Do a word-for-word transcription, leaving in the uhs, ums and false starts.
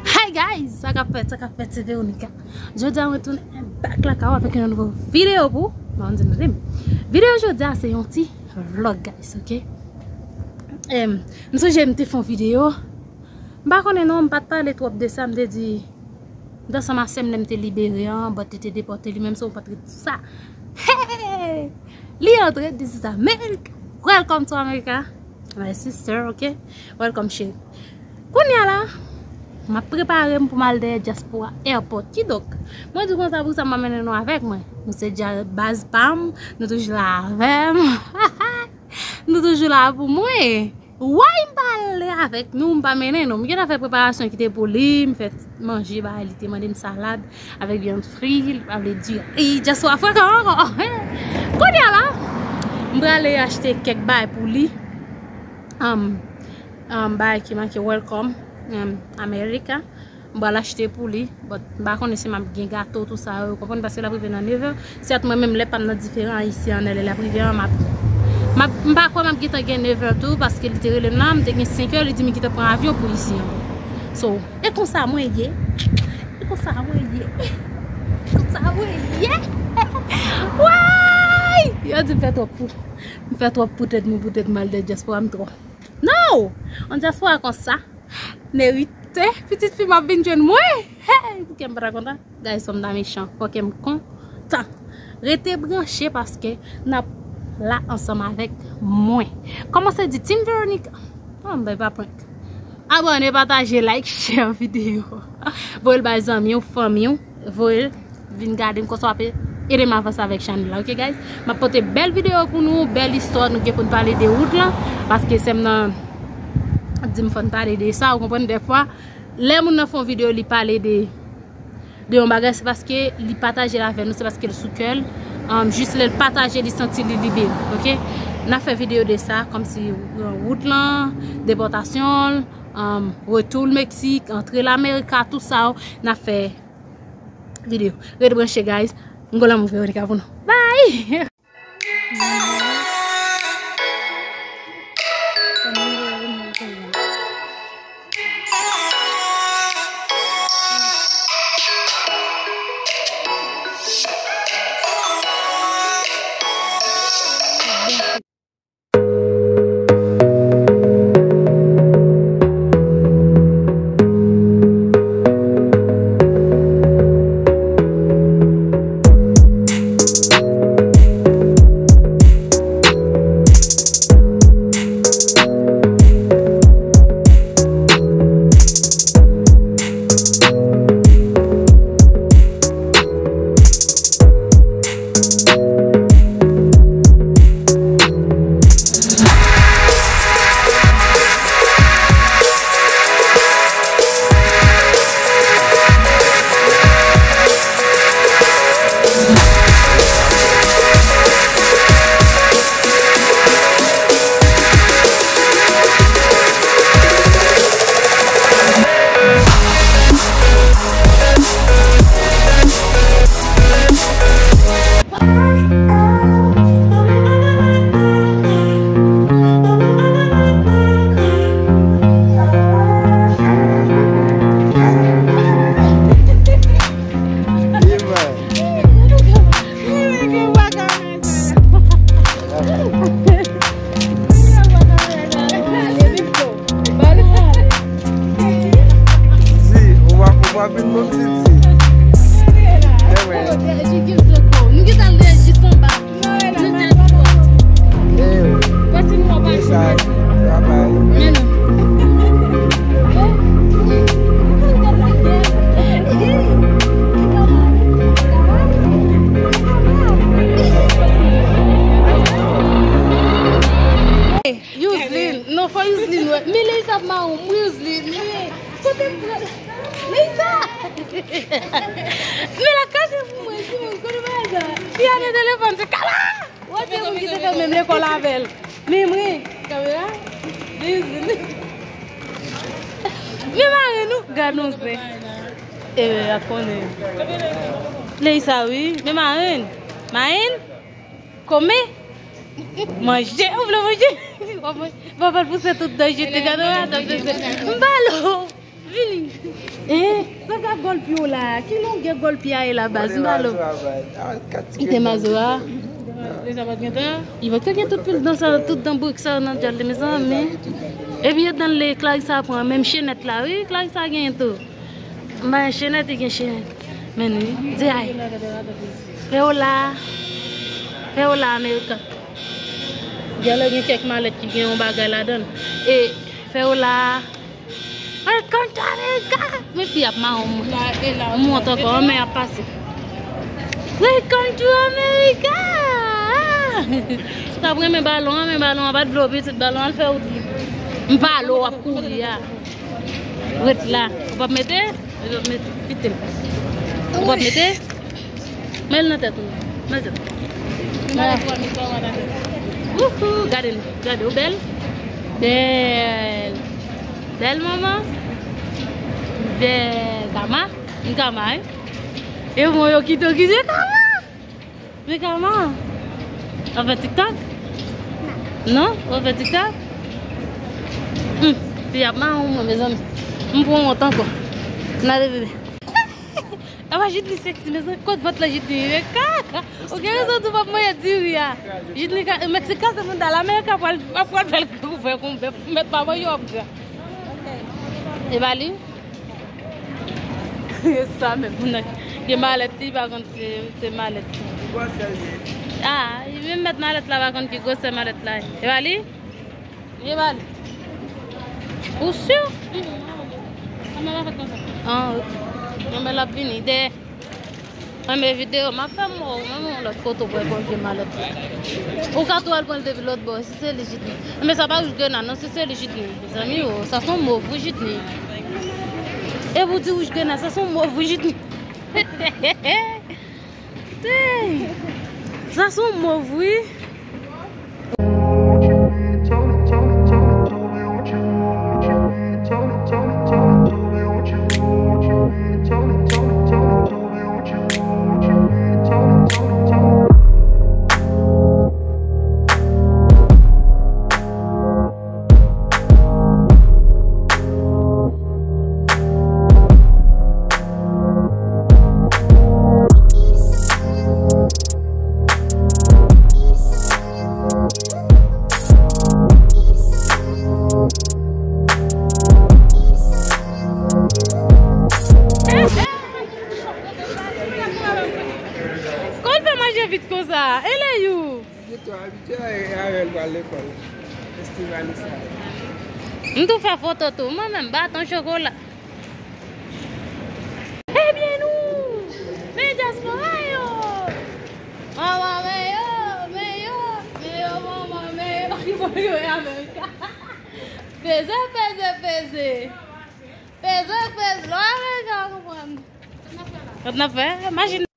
Hey guys, sa k ap fèt, sa k ap fèt, se Veronica. Jodi a mwen tounen back lakay ou avèk yon nouvo videyo pou ou. Non, di nou di m. Videyo jodi a se yon ti vlog, guys, ok? Em, m sonje m te fè yon videyo. M pa konnen non, m pa t pale twòp de sa, m te di, m t ansanm a sè m lè m te libere an, but li te depòte li menm, so m pa t ret sou sa. Hey! Li antre, this is America. Welcome to America, my sister, ok? Welcome, cheri. Kounye a la, m ap prepare m pou m al dèyè dyaspora airport. Kidonk, mwen di konsa pou sa m pa mennen nou avèk mwen. Nou se dja baz pa m, nou toujou la avè m. Nou toujou la pou mwen. Why m pa ale avèk nou, m pa mennen nou? M gentan fè preparasyon ki te pou li, m fè manje ba li, te mande m salad avèk vyann fri, li pa vle diri. Just wa frekan ankò. Kounye a la, m prale achte kèk bagay pou li. Um, um, bagay ki make welcome, um, America. M pral achte pou li, but m pa konnen si m ap gen gato, tou sa yo, konprann, paske l ap rive nan nevè. Sèt mwen menm, lè pa m nan diferan ayisyen an, lè l ap rive an, m ap, m ap, m pa kwè m ap gentan gen nevè tou, paske li te rele m la, m te gen senk è, li di m li gentan pran avyon pou isi an. So, e konsa mwen ye. E konsa mwen ye. E konsa mwen ye. Way! Yo di m fè twòp pou, m fè twòp pou tèt mwen, pou tèt m al dèyè dyaspora m twò. No! An dyaspora konsa. Merite, pitit fi m ap vin jwenn mwen. Hey, pou kè m pa ta kontan. Guys, fò m ta mechan, fò kè m kontan. Rete branche paske n ap la ansanm avèk mwen. Kòmanse di Team Veronica. Oh, m bay pa prank. Abòne, pataje, like, share videyo. Voye l bay zanmi w, fanmi w. Voye l vin gade m konsa w ap ede m avanse avèk chanèl la, ok guys? M ap pote bèl videyo pou nou, bèl istwa, nou gen pou n pale de wout lan, paske sè m nan di m fò n pale de sa, ou konprann, dèfwa, lè moun nan fè yon videyo, li pale de, de yon bagay, se paske li pataje l avè nou, se paske l sou kè l, um, jis lè l pataje, li santi li libere, ok? N ap fè videyo de sa, kòmsi, uh, wout lan, depòtasyon l, um, retou l Meksik, antre l Amerika, tout sa, n ap fè videyo. Ret branche, guys. M gon lanmou Veronica pou nou. Bye! Zi, ou pa, ou pa vin bon, Zi, Zi. Ewe. Nou gentan al dèyè jis anba. Nou te twò. Ewe. Pase nou an pa. Sa, sa bay. Men non. Yuzlin, non, fò Yuzlin wè. Men Leisa ap mawon, wi, Yuzlin, men kote m pran Leisa? Men l ap kache pou mwen, si mwen konnen bagay sa. Li ap nan telefòn, se kala! Ou wè se moun ki te fè menm lekòl avè l. Men mwen, kamera, men Yuzlin. Men marenn ou, gad non zen. E, a konnen. Leisa, wi, men marenn. Marenn? Kòman? Manje, ou vle manje? Papa l pouse tout dan jete, gade w, gade w, m ba l. Vini. Eh, sa ka gòl pye w la? Ki longè gòl pye a ye la, baz? M pa lo. Kite mazora. Li pa t gen tan? Li pa t gen tout pil dan sa, tout dan bourik sa nan dyòl li, mezanmi. Epi yo dan le Clarissa pran menm chenèt la, wi, Clarissa genyen tou. M pa gen chenèt, li gen chenèt. Men wi, di ay. Fè w la. Fè w la, America. Dyòl la gen kèk malèt ki gen yon bagay ladan l. E fè w la. Welcome to America! Men fi ap mawon mwen. M wont ankò, men ap pase. Welcome to America! T ap renmen balon an, men balon an pa t vle w pitit, balon an al fè wout li. M pale w, w ap kouri a. Ret la. Ou p ap mete? Ou p ap mete? Kite m. Ou p ap mete? Men l nan tèt ou. Nan tèt. Wouhou, gade l, gade, ou bèl? Bèl. Bèl manman. Bèl. Kama. M Kama, wi. E mwen yo kite w kite Kama. Men Kama. W ap fè TikTok? Non? W ap fè TikTok? Hmm. Fi ap mawon mwen, mezanmi. M pran wont ankò. N ale bebe. Apa Jidni seksi, mezanmi, kot vant la Jidni ye? Kaka! Ou gen rezon tou, w ap manje diri a. Jidni ka, Meksik kase moun dal Amerika pral, ap pral fè l ouvè kon bèf, mèt pa manje w ap gra. E ba li? Sa menm, moun nan gen malèt, li pa konn se, se malèt. Ah, li menm mèt malèt la pa konn ki gwosè malèt la ye. E ba li? Ye bal. Ou si? Kòman w ap fè konsa? Ah, ok. Non, men l ap vini. Dèyè. Anben videyo, m ap fè mò, ou menm yon lòt kote, ou pral pran vye malèt la. Ou ka tou al pran l depi lòt bò, si se li Jidni. Men sa pa wouj grenad, non, si se li Jidni. Mezanmi, o, sa se yon mov, wi, Jidni. E pou di wouj grenad, sa se yon mov, wi, Jidni. Dang! Sa se yon mov, wi. Kòman l fè manje vit konsa? E Leyou? Pito abitye a, e avè l pral lekòl. Estivalisa. M tou fè foto tou. Mwen menm, baton chokola. Ebyen nou, men dyaspora yo. Manman, men yo, men yo, men yo, manman, men yo. Ki bon yo e Amerika. Peze, peze, peze. Peze, peze. Lò Amerika konprann. Sa n ap fè? Machin.